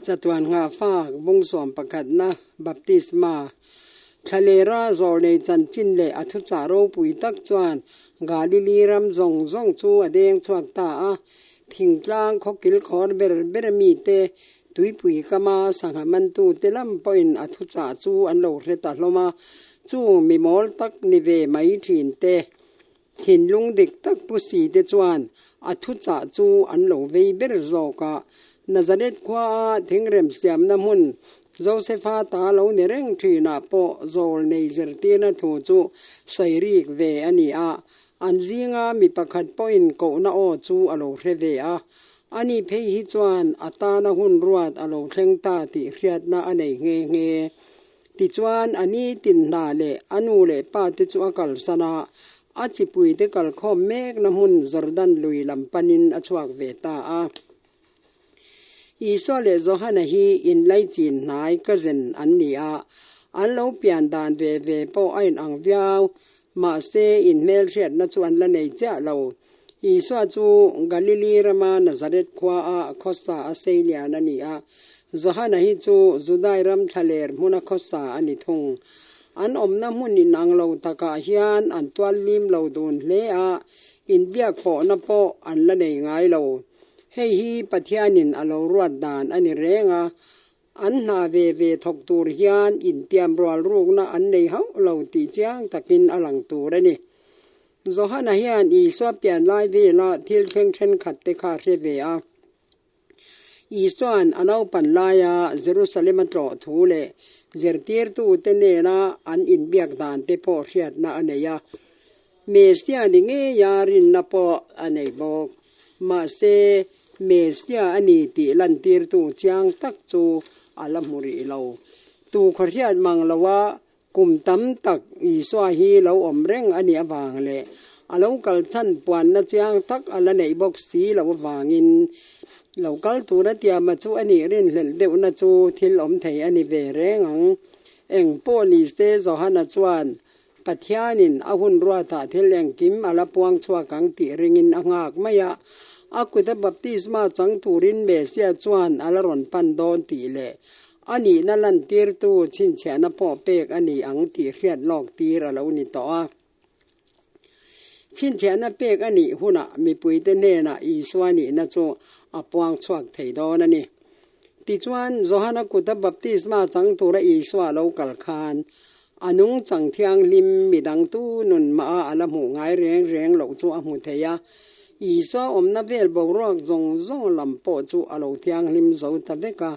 Chatuan nghahfak bung sawm pakhatna baptisma thlalera zawrnei chanchin leh a thuchah ropui tak chuan Galili ram zawng zawng chu a deng chhuak ta a. Thingtlang khawkil khawr ber ber mite tuipui kama sangha mantute lam pawhin a thuchah chu an lo hre ta hlawm a, chu mi mawl tak ni ve mai thin te. Thinlung dik tak pu si te chuan a thuchah chu an lo vei ber zawk a. Nazareth khuaa thingrem siamna hmun Josefa ta lo ni reng thinah pawh zawl nei zirtirna thu chu sawi rik ve a ni a. An zinga mi pakhat pawhin kohna aw chu a lo hre ve a. Ani phei hi chuan a tana hun ruat a lo thleng ta tih hriatna a nei nghe nghe. Tichuan, a ni tin hna leh a nu leh pa te chu a kalsan a, a chipui te kalkhawm mekna hmun Jordan lui lam panin a chhuak ve ta a. Isua leh Johana hi inlaichin hnai cousin an ni a, an lo pian dan ve ve pawh a inang viau, mahse inhmelhriatna chu an la nei chiah lo. Isua chu Galili rama Nazareth khuaa khawsa a seilian a ni a, Johana hi chu Judai ram thlaler hmuna khawsa a ni thung. An awmna hmun inang lo takah hian an tual lim lo dun hle a, inbiak pawhna pawh an la nei ngai lo. Hei hi Pathianin a lo ruat dan a ni reng a, An hna ve ve thawk tur hian intiam rual rukna an nei hauh lo tih chiang takin a lang tur a ni. Johana hian Isua pian lai vela thil thleng thenkhat te kha hre ve a. Isua'n a naupan laia Jerusalem a tlawh thu leh zirtirtute nena an inbiak dan te pawh hriatna a nei a. Messia ni ngeia rinna pawh a nei bawk. Mahse, Messia a ni tih lantirtu chiang tak chu a la hmu rih lo. Tu khawhriat mang loa kum tam tak Isua hi lo awm reng a nih avang leh a lo kal chhan puanna chiang tak a la neih bawk si loh avangin lo kal tura tiama chu a nih rinhlelh deuhna chu thil awm thei a ni ve reng ang. Eng pawh ni se Johana chuan Pathianin a hun ruatah thil engkim a la puang chhuak ang tih ringin a nghak mai a, a kuta baptisma chang turin Messia chuan a la rawn pan dawn tih leh a nihna lantirtu chhinchhiahna pawh pek a ni ang tih hriat lawk tir a lo ni tawh a. Chhinchhiahna pek a nih hunah mipuite hnenah Isua nihna chu a puang chhuak thei dawn a ni. Tichuan, Johana kuta baptisma chang tura Isua lo kal khan A nungchang thianghlim midang tu nun mah a a la hmuh ngai reng reng loh chu a hmu thei a. Isua awmna vel boruak zawng zawng lam pawh chu a lo thianghlim zo ta vek a.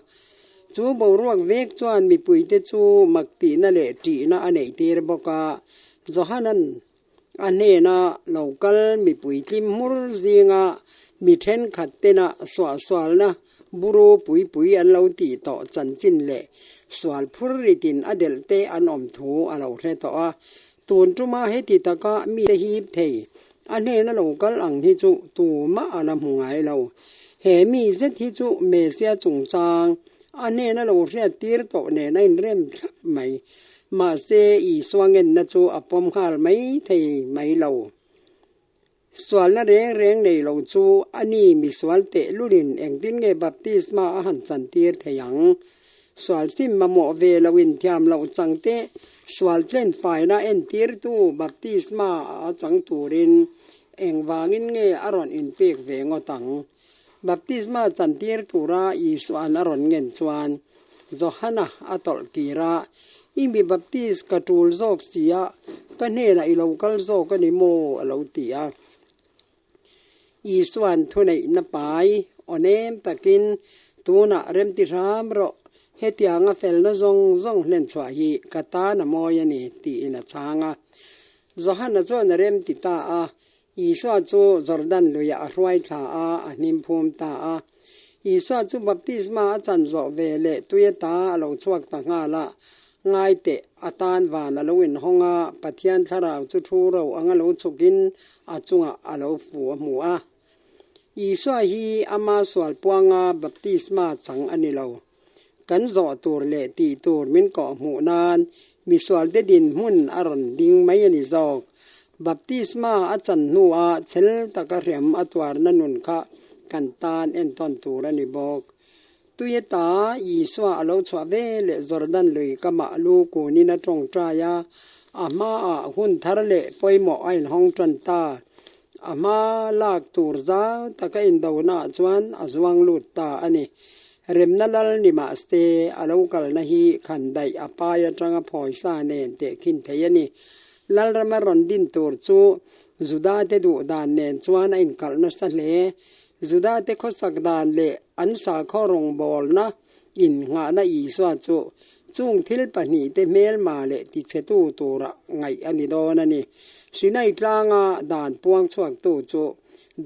Chu boruak vek chuan mipuite chu mak tihna leh ṭihna a neih tir bawk a. Johanan a hnena lo kal mipui tlim hmur zinga mi thenkhat tena suahsualna buru pui pui an lo tih tawh chanchin leh sual phur ritin a delh te an awm thu a lo hre tawh a. Tun tuma heti taka mite hip thei a hnena lo kal ang hi chu tumah a la hmu ngai lo. He mi zet hi chu Messia chungchang a hnena lo hriat tir tawh nen a inrem thlap mai. Mahse, Isua ngenna chu a pawm nghal mai thei mai lo. Sualna reng reng nei lo chu a ni misual teh lulin engtin nge baptisma a han chantir thei ang? Sual chim mamawh ve lo inthiam loh chang te, sual tlen faina entirtu baptisma a chang turin engvangin nge a rawn inpek ve ngawt ang? Baptisma chantir tura Isua'n a rawn ngen chuan Johana a tawlh tir a, I mi baptis ka tul zawk si a, ka hnenah i lo kal zawk a ni maw? a lo ti a. Isua'n thuneihna pai aw nem takin, Tunah remti hram rawh, hetianga felna zawng zawng hlenchhuah hi ka tan a mawi a ni, tiin a chhang a. Johana chuan a remti ta a, Isua chu Jordan luiah a hruai thla a, a hnim phum ta a. Isua chu baptisma a chan zawh ve leh tui ata a lo chhuak ta nghal a. Ngai teh, a tan van a lo inhawng a, Pathian thlarau chu thu ro anga lo chhukin a chungah a lo fu a hmu a. Isua hi ama sual puanga baptisma chang a ni lo. Kan zawh tur leh tih tur min kawh hmuh nan misualte dinhmun a rawn ding mai a ni zawk. Baptisma a chan hnuah chhel taka hriam a tuarna nun kha kan tan entawn tur a ni bawk. Tui ata Isua a lo chhuah ve leh Jordan lui kamah lu kunin a tawngtai a, a hmaah hun thar leh pawimawh a inhawng tan ta. A hma lak tur zau taka indonaah chuan a zuang lut ta a ni. Remna lal ni mah se a lo kalna hi khan daih a pai atanga phawisa nen tehkhin thei a ni. Lalrama rawn din tur chu Juda-te duh dan nen chuan a inkalh nasa hle. Juda-te khawsak dan leh an sakhaw rawngbawlna innghahna Isua chu chung thil pahnihte hmelma leh tichhetu tura ngaih a ni dawn a ni. Sinai tlanga dan puang chhuaktu chu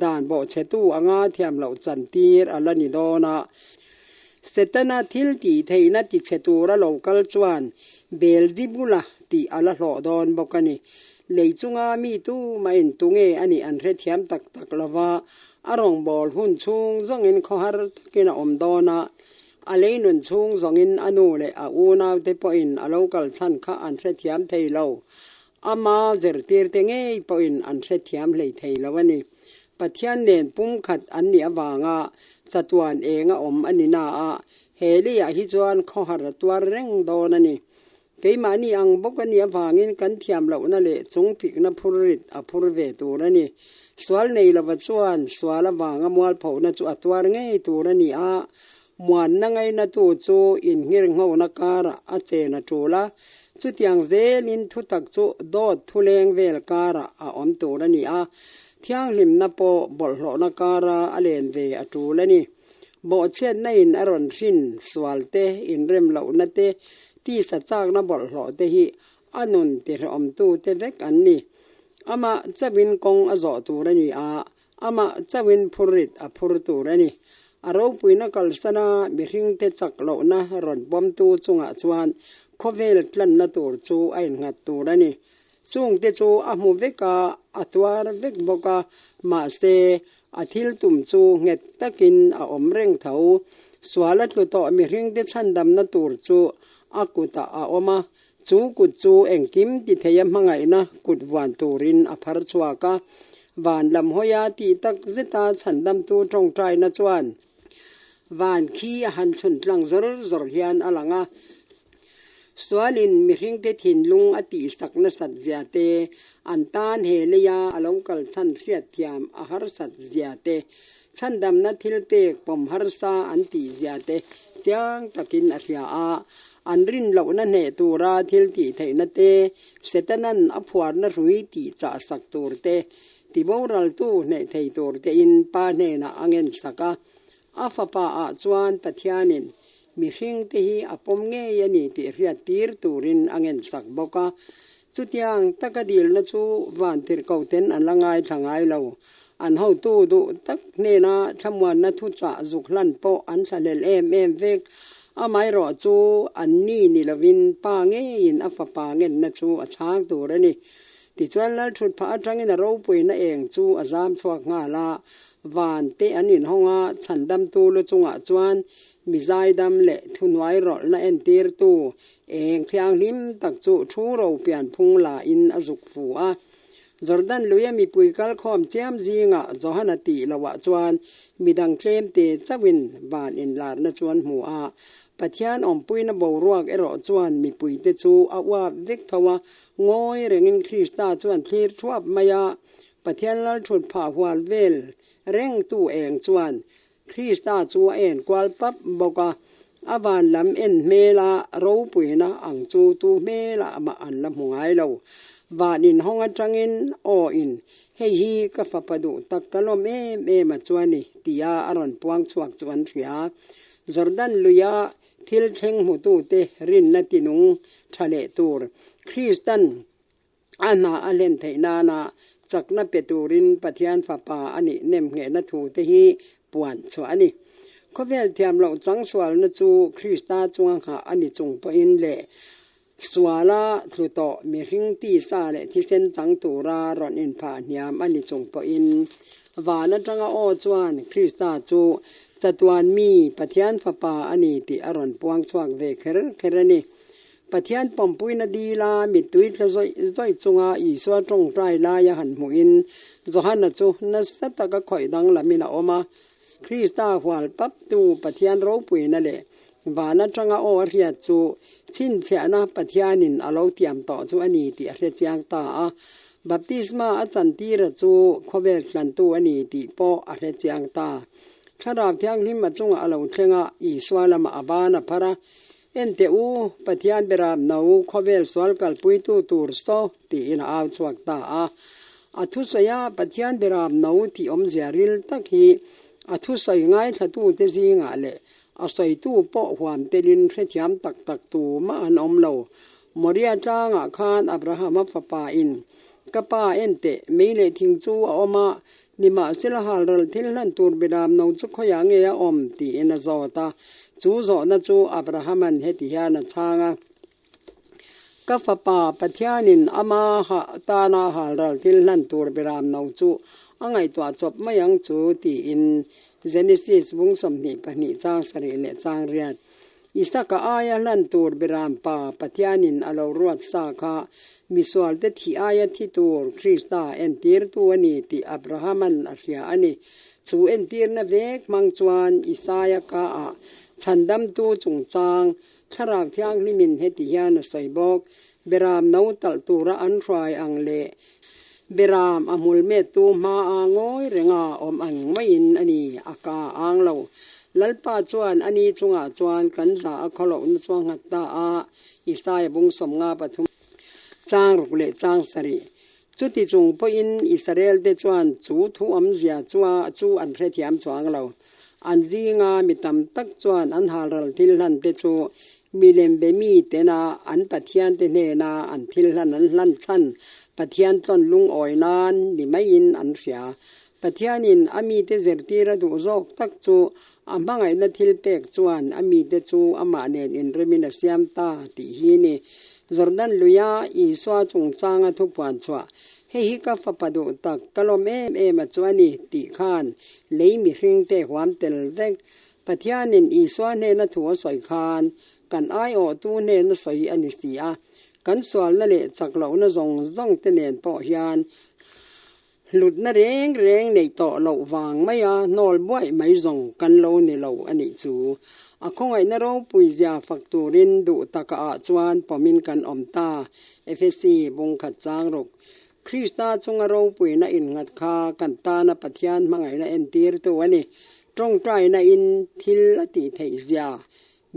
dan bawhchhetu anga thiam loh chantir a la ni dawn a. Setana thil tih theihna tichhe tura lo kal chuan Beelzebula tih a la hlawh dawn bawk a ni. Lei chunga mi tumahin tunge a nih an hrethiam tak tak lo va, a rawngbâwl hun chhung zawngin khawhar takin a awm dawn a, a lei nun chhung zawngin a nu leh a unaute pawhin a lo kal chhan kha an hrethiam thei lo. Ama zirtirte ngei pawhin an hrethiam hlei thei lo a ni. Pathian nen pumkhat an nih avanga chatuan eng a awm a ni na a, he leiah hi chuan khawhar a tuar reng dawn a ni. Keimahni ang bawk a nih avangin kan thiam lohna leh chungpikna phur rit a phur ve tur a ni. Sual nei lova chuan sual avanga mualphohna chu a tuar ngei tur a ni a, muanna ngainatu chu inngirnghona karah a chen a tul a, chutiang zelin thutak chu dawt thuleng vel karah a awm tur a ni a, thianghlimna pawh bawlhhlawhna kara a len ve a tul a ni. Bawhchhiatna in a rawn hrin sual te, inrem lohna te, tisa chakna bawlhhlawh te hi a nun tihrehawmtu te vek an ni. Amah chauhin kawng a zawh tur a ni a, amah chauhin phurrit a phur tur a ni. A ropuina kalsana mihringte chak lohna rawn pawmtu chungah chuan khawvel tlanna tur chu a innghat tur a ni. Chungte chu a hmu vek a, a tuar vek bawk a, mahse, a thil tum chu nghet takin a awm reng tho. Sual a tlu tawh mihringte chhandamna tur chu a kutah a awm a, chu kut chu engkim ti theia hmangaihna kut vuan turin a phar chhuak a. Van lam hawia tih tak zeta chhandamtu tawngtaina chuan van khi a han chhun tlang zawr zawr hian a lang a. Sualin mihringte thinlung a tihsak nasat zia te, an tan he leia a lo kal chhan hriatthiam a harsat zia te, chhandamna thil pek pawm harsa an tih zia te chiang takin a hria a. An rin lohna hneh tura thil tih theihna te, Setanan a phuarna hrui tih chah sak tur te, tiboraltu hneh thei tur tein Pa hnenah a ngensak a. A fapa ah chuan Pathianin mihring te hi a pawm ngei a ni tih hriat tir turin a ngensak bawk a. Chutiang taka dilna chu vantirhko ten an la ngaithla ngai lo. An hotu duh tak hnena thlamuanna thuchah zuk hlan pawh an thlahlel em em vek. Amaherawh chu an ni ni lovin pa ngeiin a fapa ngenna chu a chhang tur a ni. Tichuan Lalthutphah atangin a ropuina eng chu a zam chhuak nghal a, van te an inhawng a, chhandamtu lu chungah chuan mi zaidam leh thuhnuai rawlhna entirtu eng thianghlim tak chu thu ro pianphung la in a zuk fu a. Jordan luia mipui kalkhawm chiam zingah Johana tih loah chuan midang tlemte chauhin van inlarna chu an hmu a, Pathian awmpuina boruak erawh chuan mipuite chu a uap vek tho a, Ngawi rengin Krista chuan thlir thuap mai a, Pathian lalthut phah hual vel rengtu eng chuan Krista chu a en kual pap bawk a, a van lam en hmela ropuina ang chu tu hmelah mah an la hmu ngai lo. Van inhawng atangin aw in, Hei hi ka fapa duh tak ka lawm em em a chuan i, tia a rawn puang chhuak chu an hria. Jordan luia Thil thleng hmutute rinna tinung tha leh tur Kristan a hna a hlen theih nana chakna pe turin Pathian Fapa a nih nemnghehna thute hi puan chhuah a ni. Khawvel thiam loh chang sualna chu Krista chunga nghah a ni chung pawhin leh suala tlu tawh mihring tisa leh thisen chang tura rawn inphah hniam a ni chung pawhin van atanga aw chuan Krista chu chatuan mi Pathian Fapa a ni tih a rawn puang chhuak ve kher kher a ni. Pathian pawmpuina dila mittui tla zawih zawih chunga Isua tawngtai laia han hmuhin Johana chu nasa taka khawih danglamin a awm a. Krista hual paptu Pathian ropuina leh van atanga aw a hriat chu chhinchhiahna Pathianin a lo tiam tawh chu a ni tih a hre chiang ta a. Baptisma a chantira chu khawvel tlantu a ni tih pawh a hre chiang ta. Thlarau Thianghlim a chungah a lo thleng a, Isua lamah a ban a phar a, En teh u, Pathian beram no khawvel sual kalpuitu tur saw tiin a au chhuak ta a. A thusawi a Pathian beram no tih awmzia ril tak hi a thusawi ngaithlatute zingah leh a sawitu pawh huam telin hrethiam tak tak tu mah an awm lo. Moria tlangah khan Abrahama fapa in, Ka pa en teh, mei leh thing chu a awm a, Nimahsela halral thil hlan tur beram no chu khawiah nge a awm? tiin a zawt a. Chu zawhna chu Abrahama'n heti hian a chhang a, Ka fapa, Pathianin ama tana halral thil hlan tur beram no chu a ngaihtuah chawp mai ang chu, tiin Genesis bung 22 chang sarih leh chang riat. Isaka aia hlan tur beram pa Pathianin a lo ruat sa kha misualte thih aia thi tur Krista entirtu a ni tih Abrahama'n a hria a ni. Chu entirna vek hmang chuan Isaia kaah chhandamtu chungchang Thlarau Thianghlimin heti hian a sawi bawk, Beram no talh tura an hruai ang leh beram a hmul mettu hmaa ngawi renga awm ang maiin a ni, a ka ang lo. Lalpa chuan a ni chungah chuan kan za a khawlohna chu a nghat ta a, Isaia bung 53 chang ruk leh chang sarih. Chuti chung pawhin Israel te chuan chu thu awmzia chua chu an hrethiam chuang lo. An zinga mi tam tak chuan an halral thil hlan te chu Milem be mi tena an Pathian te hnena an thil hlan an hlan chhan Pathian tlawn lungawi nan ni maiin an hria. Pathianin a mite zirtir a duh zawk tak chu a hmangaihna thil pek chuan a mite chu amah nen inremin a siam ta tih hi ni. Jordan luia Isua chungchanga thupuan chhuah, Hei hi ka fapa duh tak, ka lawm em em a chu a ni tih khan lei mihringte huam tel vek Pathianin Isua hnena thu a sawi khan kan aiawhtu hnena sawi a ni si a, kan sualna leh chak lohna zawng zawng te nen pawh hian hlutna reng reng neih tawh loh vang maia hnawl buaih mai zawng kan lo ni lo a nih chu. A khawngaihna ropui zia fak turin duh taka ah chuan pawmin kan awm ta, Efesi bungkhat chang ruk. Krista chunga ropuina innghat kha kan tana Pathian hmangaihna entirtu a ni. Tawngtaina in thil a tih theih zia,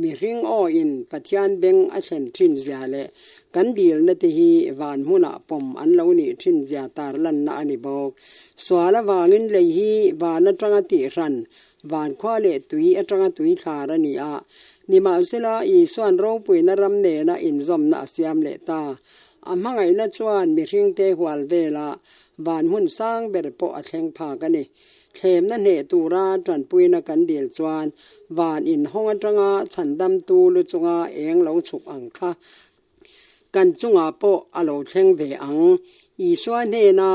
mihring aw in Pathian beng a thlen thin zia leh kan dilna te hi van hmunah pawm an lo nih thin zia tarlanna a ni bawk. Sual avangin lei hi van atanga tihhran, van khua leh tui atanga tui thlar a ni a. Nimahsela, Isuan ropuina ram nena inzawmna a siam leh ta. A hmangaihna chuan mihringte hual vela van hmun sang ber pawh a thleng phak a ni. Thlemna hneh tura tanpuina kan dil chuan van inhawng atanga chhandamtu lu chunga eng lo chhuk ang kha kan chungah pawh a lo thleng ve ang. Isua hnena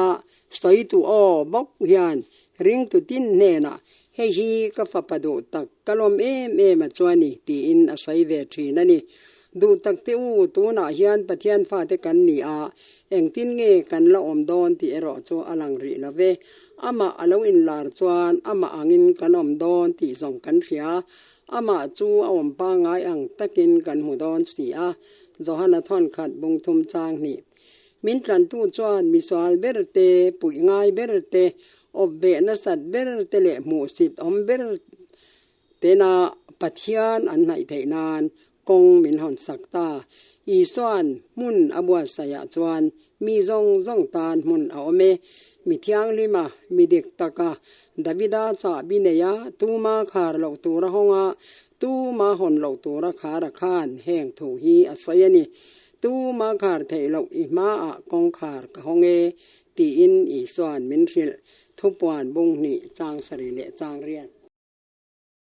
sawitu aw bawk hian ringtu tin hnenah, Hei hi ka fapa duh tak, ka lawm em em a chuan i, tiin a sawi ve thin a ni. Duh tak te u, tunah hian Pathian fate kan ni a, engtin nge kan la awm dawn tih erawh chu a lang rih lo ve. Amah a lo inlar chuan amah angin kan awm dawn tih zawng kan hria. Amah chu a awm pangngai ang takin kan hmu dawn si a, Johana thawnkhat bungthum chang hnih. Min tlantu chuan misual ber te, puih ngai ber te, awp veh nasat ber te leh hmuhsit awm ber tena Pathian an hnaih theih nan kawng min hawn sak ta. Isua'n hmun a buatsaihah chuan mi zawng zawng tan hmun a awm e. Mi thianghlima, mi dik taka Davida chahbi neia tuma khar loh tura hawnga tuma hawn loh tura khar a khan heng thu hi a sawi a ni. Tuma khar theih loh i hmaah kawngkhar ka hawng e, tiin Isua'n min hrilh. Thupuan bung hnih chang sarih leh chang riat.